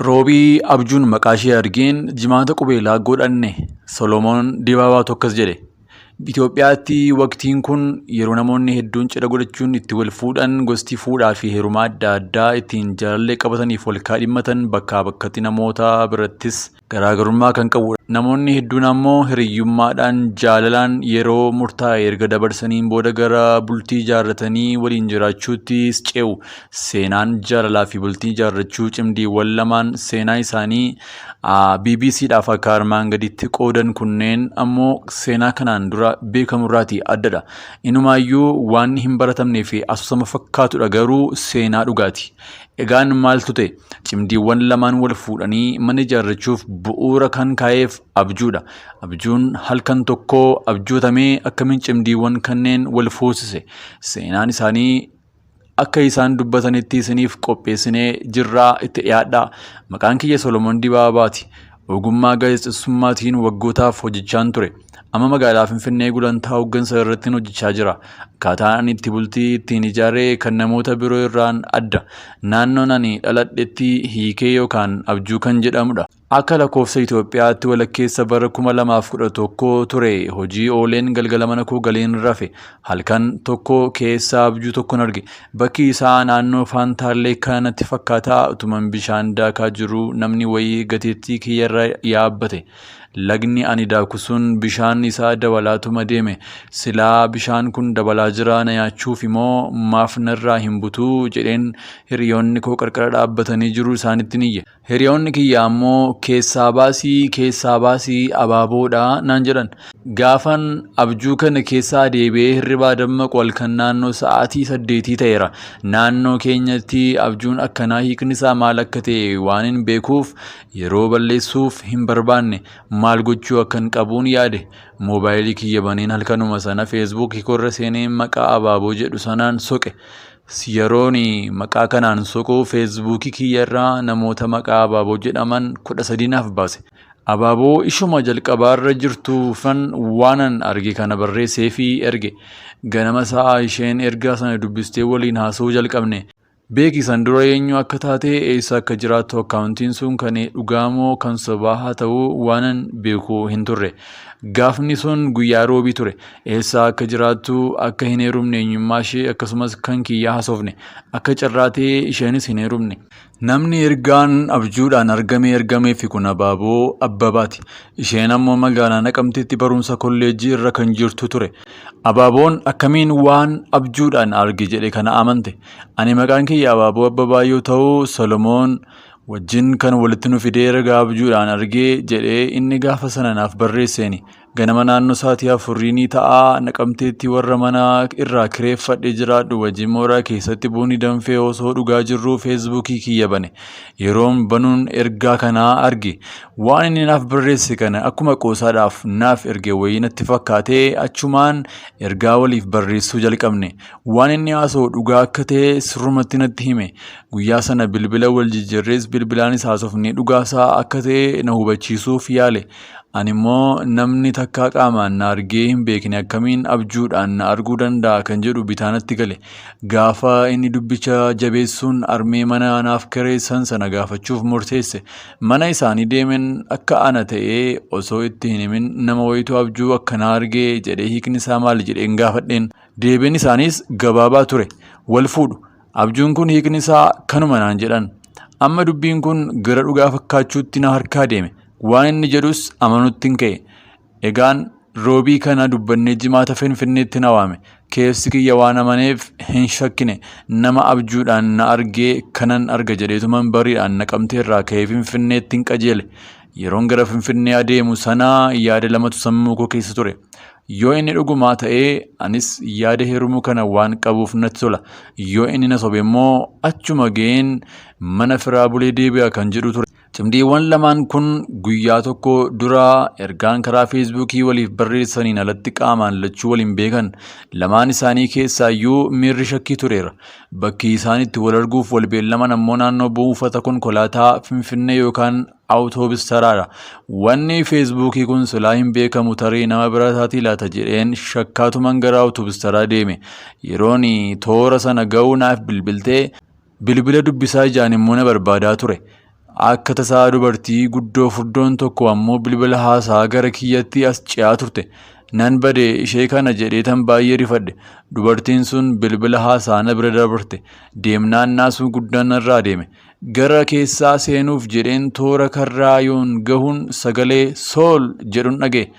Roobii abjuun maqaa ishee argeen jimaata qubeelaa godhanne Solomoon Dibaabaatu akkas jedhe. Itoophiyaatti waqtiin kun yeroo namoonni hedduun cidha godhachuun itti wal fuudhan, gosti fuudhaa fi heerumaa adda addaa ittiin jaalallee qabataniif wal kaadhimmatan bakkaa bakkatti namoota birattis garaagarummaa kan qabudha. Namoonni hedduun ammoo hiriyyummaadhaan jaalalaan yeroo murtaa'e erga dabarsaniin booda gara bultii ijaarratanii waliin jiraachuuttis ce'u. Seenaan jaalalaa fi bultii ijaarrachuu cimdiiwwan lamaan seenaa isaanii BBCdhaaf akka armaan gaditti qoodan kunneen ammoo seenaa kanaan dura beekamurraatii addadha. Inumaayyuu waan hin baratamnee fi asoosama fakkaatudha, garuu seenaa dhugaati. Egaan maaltu ta'e? Cimdiiwwan lamaan wal fuudhanii mana ijaarrachuuf bu'uura kan kaa'eef abjuudha. Abjuun halkan tokkoo abjootamee akkamiin cimdiiwwan kanneen wal fuusise? Seenaan isaanii akka isaan dubbatanitti isiniif qopheessinee jirraa, itti dhiyaadhaa. Maqaan kiyya Solomoon Dibaabaati. Ogummaa gaazexeessummaatiin waggootaaf hojjechaan ture. Amma magaalaa Finfinnee gulantaa hooggansa irratti hojjechaa jira. Akkaataan ani itti bultii ittiin ijaaree kan namoota biroo irraan adda. Naannoon ani dhaladhetti hiikee yookaan abjuu kan jedhamudha. Akka lakkoofsa Itoophiyaatti walakkeessa bara 2011 ture, hojii ooleen galgala mana koo galeen rafe. Halkan tokko keessa abjuu tokkon arge. Bakki isaa naannoo Faantaallee kana natti fakkaataa, utuman bishaan daakaa jiru namni wayii gateettii kiyyarra yaabbate. Lagni ani daaku sun bishaan isaa dabalaatuma deeme. Silaa bishaan kun dabalaa jira, na nyaachuuf immoo maaf narraa hin butuu jedheen hiriyoonni koo qarqara dhaabbatanii jiru isaanitti niyye. Hiriyoonni kiyya ammoo keessaa baasii, keessaa baasii, abaaboodha naan jedhan. Gaafan abjuu kana keessaa deebi'ee hirribaa dammaqu halkan naannoo sa'aatii 8 ta'eera. Naannoo keenyatti abjuun akkanaa hiikni isaa maal akka ta'e waan hin beekuuf yeroo balleessuuf hin barbaanne. Maal gochuu akkan qabuun yaade. Moobaayilii kiyya baneen halkanuma sana Feesbuukii koorra seenee maqaa abaaboo jedhu sanaan soqe. Yeroon maqaa kanaan soquu Feesbuukii kiyya irraa namoota maqaa abaaboo jedhaman 13 naaf baase. Abaaboo ishuma jalqabaarra jirtuufan waanan arge kana barreessee fi erge. Ganama sa'a isheen ergaa sana dubbistee waliin haasa'uu jalqabne. Beeki, san dura eenyu akka taate, eessa akka jiraattu, akkaawuntiin sun kan dhugaa moo kan sobaa haa ta'u waanan beeku hin turre. Gaafni sun guyyaa roobii ture. Eessa akka jiraattu, akka hin heerumne, eenyummaa ishee akkasumas kan kiyyaa haasofne. Akka carraa ta'ee isheenis hin heerumne. Namni ergaan abjuudhaan argame ergameefi kun Abaaboo Abbabaati. Isheen ammoo magaalaa Naqamteetti barumsa kolleejjii irra kan jirtu ture. Abaaboon akkamiin waan abjuudhaan arge jedhe kana amante? Ani maqaan kiyya Abaaboo Abbabaa yoo ta'u, Solomoon wajjin kan walitti nu fidee ergaa abjuudhaan argee jedhee inni gaafa sana naaf barreesseeni. Ganama naannoo sa'aatii 4 ni ta'a, Naqamteetti warra mana irraa kireeffadhee jiraadhu wajjin mooraa keessatti bunni danfee osoo dhugaa jirruu Feesbuukii kiyya bane. Yeroon banuun ergaa kanaa arge. Waan inni naaf barreesse kana akkuma qoosaadhaaf naaf erge wayii natti fakkaatee achumaan ergaa waliif barreessuu jalqabne. Waan inni haasa'u dhugaa akka ta'e sirrumatti natti hime. Guyyaa sana bilbila wal jijjiirrees bilbilaanis haasofnee dhugaasaa akka ta'e na hubachiisuuf yaale. Ani immoo namni takkaa qaamaan na argee hin beekne akkamiin abjuudhaan na arguu danda'a kan jedhu bitaa natti gale. Gaafa inni dubbicha jabeessuun armee mana naaf kireessan sana gaafachuuf murteesse. Mana isaanii deemeen akka ana ta'ee osoo itti hin himin nama wayitu abjuu akkanaa argee jedhee hiikni isaa maali jedheen gaafadheen. Deebiin isaaniis gabaabaa ture. Wal fuudhu. Abjuun kun hiikni isaa kanuma naan jedhan. Amma dubbiin kun gara dhugaa fakkaachuutti na harkaa deeme. Waan inni jedhus amanuutti hin ka'e. Egaan roobii kana dubbannee jimaata Finfinneetti na waame. Keessi kiyya waan amaneef hin shakkine. Nama abjuudhaan na argee kanan arga jedheetuman bariidhaan Naqamtee irraa ka'ee Finfinneetti hin qajeele. Yeroon gara Finfinnee adeemu sana yaada lamatu sammuu koo keessa ture. Yoo inni dhugumaa ta'ee anis yaada heerumuu kana waan qabuuf natti tola. Yoo inni na sobe immoo achuma ga'een mana firaa bulee deebi'a kan jedhu ture. Cimdiiwwan lamaan kun guyyaa tokko dura ergaan karaa Feesbuukii waliif barreessaniin alatti qaamaan lachuu waliin beekan. Lamaan isaanii keessaayyuu miirri shakkii tureera. Bakki isaan itti wal arguuf wal beellaman ammoo naannoo buufata konkolaataa Finfinnee yookaan Awutoobis taraadha. Wanni Feesbuukii kun silaa hin beekamu, tarii nama bira taatii laata jedheen shakkaatuman gara Awutoobis taraa deeme. Yeroon toora sana ga'uu naaf bilbiltee bilbila dubbisaa ijaan immoo na barbaadaa ture. Akka tasaa dubartii guddoo furdoon tokko ammoo bilbila haasaa gara kiyyatti as ce'aa turte. Nan bade ishee kana jedhee tan baay'ee rifadhe. Dubartiin sun bilbila haasaa na bira dabarte. Deemnaan naasuu guddaan narraa deeme. Gara keessaa seenuuf jedheen toora karraa yoon gahuun sagalee "Sool" jedhuun dhaga'e.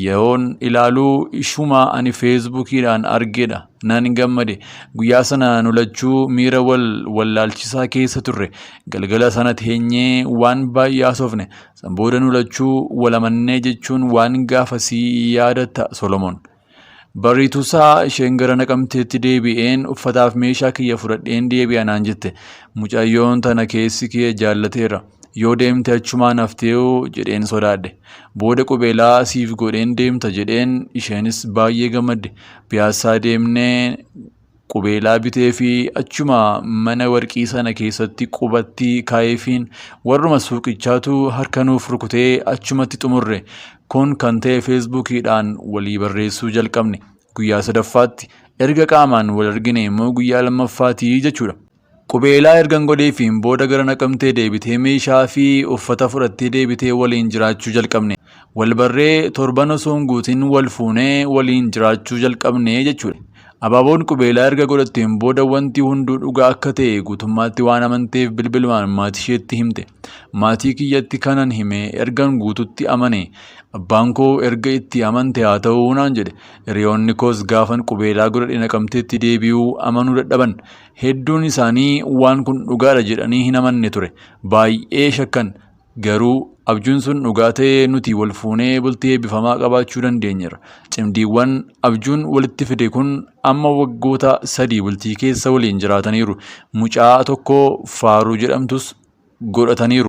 Yoon ilaaluu ishuma ani feesbuukiidhaan argedha. Nan gammade. Guyyaa sana nu lachuu miira wal wallaalchisaa keessa turre. Galgala sana teenyee waan baay'ee haasofne. San booda nu lachuu wal amannee jechuun waan gaafasii yaadatta Solomoon. Bariituusaa isheen gara Naqamteetti deebi'een uffataaf meeshaa kiyya fudhadheen deebi'a naan jette. Mucayyoon tana keessi kiyya jaallateera. Yoo deemte achumaan hafteeoo jedheen sodaadhe. Booda qubeelaa siif godheen deemta jedheen, isheenis baay'ee gammadde. Piyaassaa deemnee qubeelaa bitee fi achuma mana warqii sana keessatti qubatti kaa'eefiin warruma suuqichaatu harka nuuf rukutee achumatti xumurre. Kun kan ta'e feesbuukiidhaan walii barreessuu jalqabne. Guyyaa sadaffaatti, erga qaamaan wal argine immoo guyyaa lammaffaatii jechuudha. Qubeelaa ergan godheefiin booda gara Naqamtee deebitee meeshaa fi uffata fudhattee deebitee waliin jiraachuu jalqabne. Wal barree torban osoo hin guutin wal fuunee waliin jiraachuu jalqabne jechuudha. Abaaboon qubeelaa erga godhatteen booda wanti hunduu dhugaa akka ta'e guutummaatti waan amanteef bilbilumaan maatii isheetti himte. Maatii kiyyatti kanan hime ergan guututti amane. Abbaan koo erga itti amante haa ta'uu naan jedhe. Hiriyoonni koos gaafan qubeelaa godhadhe Naqamteetti deebi'uu amanuu dadhaban. Hedduun isaanii waan kun dhugaadha jedhanii hin amanne ture. Baay'ee shakkan. Garuu abjuun sun dhugaa ta'ee nuti wal fuunee bultii eebbifamaa qabaachuu dandeenyeerra. Cimdiiwwan abjuun walitti fide kun amma waggoota 3 bultii keessa waliin jiraataniiru. Mucaa tokko Faaruu jedhamtus godhataniiru.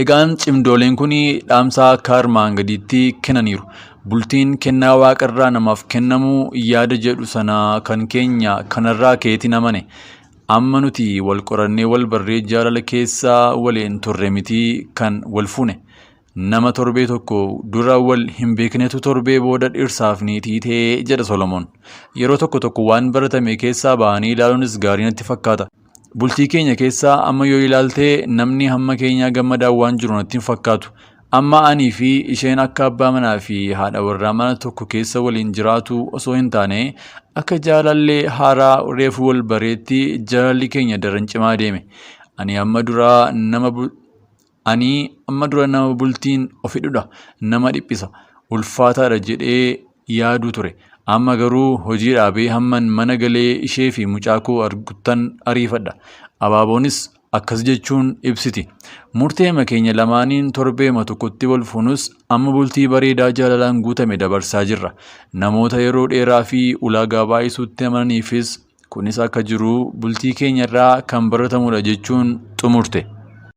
Egaan cimdooleen kun dhaamsa akka armaan gadiitti kennaniiru. Bultiin kennaa waaqarraa namaaf kennamu yaada jedhu sana kan keenya kanarraa ka'eetiin amane. Amma nuti wal qorannee wal barree jaalala keessa waliin turre miti kan wal fuune. Nama torbee tokko dura wal hin beeknetu torbee booda dhirsaaf niitii ta'ee jedha Solomoon. Yeroo tokko tokko waan baratame keessaa ba'anii ilaaluunis gaarii natti fakkaata. Bultii keenya keessaa amma yoo ilaalte namni hamma keenyaa gammadaa waan jiru natti hin fakkaatu. Amma anii fi isheen akka abbaa manaa fi haadha warraa mana tokko keessa waliin jiraatu osoo hin taane akka jaalallee haaraa reefu wal bareetti jaalalli keenya daran cimaa deeme. Ani amma dura nama ani amma dura nama bultiin of hidhudha, nama dhiphisa, ulfaataadha jedhee yaaduu ture. Amma garuu hojii dhaabee hamman mana galee ishee fi mucaa koo arguttan ariifadha. Abaaboonis akkas jechuun ibsiti. Murteema keenya lamaaniin torbeema tokkotti wal fuunus amma bultii bareedaa jaalalaan guutame dabarsaa jirra. Namoota yeroo dheeraa fi ulaagaa baay'isuutti amananiifis kunis akka jiru bultii keenyarraa kan baratamudha jechuun xumurte.